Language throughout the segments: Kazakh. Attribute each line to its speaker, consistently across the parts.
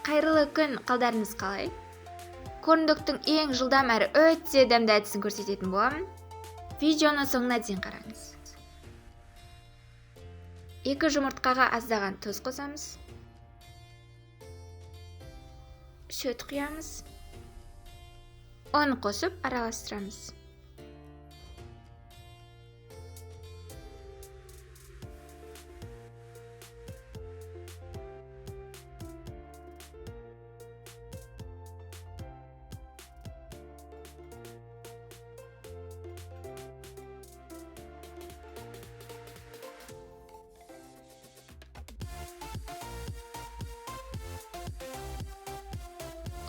Speaker 1: Қайырлы күн, қалдарыңыз қалай? Корндогтың ең жылдам әрі өте дәмді әдісін көрсететін боламын. Видеоны соңына дейін қараңыз. 2 жұмыртқаға аздаған тұз қосамыз. Сүт құямыз. Ұн қосып араластырамыз.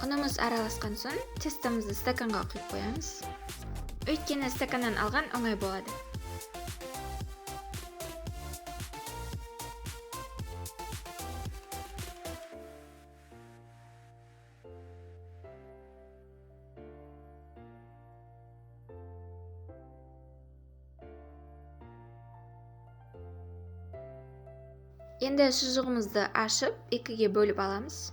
Speaker 1: Ұнымыз араласқан соң тестомызды стаканға құйып қоямыз. Өйткені стаканнан алған оңай болады. Енді шұжығымызды ашып, екіге бөліп аламыз.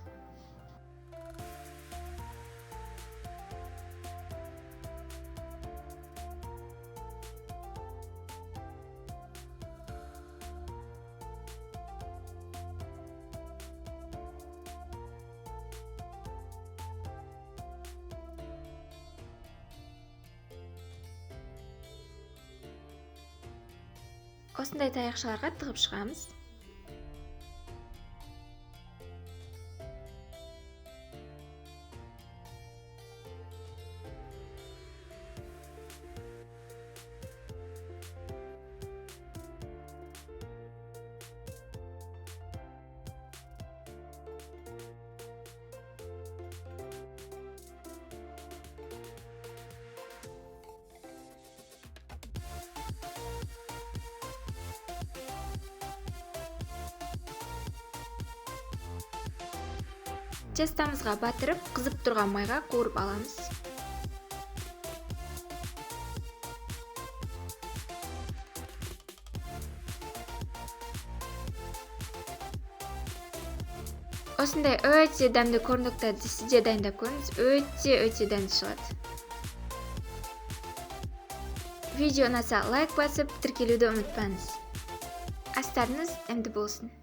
Speaker 1: Осындай таяқшаларға тығып шығамыз. Тестамызға батырып, қызып тұрған майға қуырып аламыз. Осындай өте дәмді корндогтарды сіз де дайындап көріңіз, өте-өте дәмді шығады. Видео ұнаса лайк басып, тіркелуді ұмытпаңыз. Астарыңыз дәмді болсын.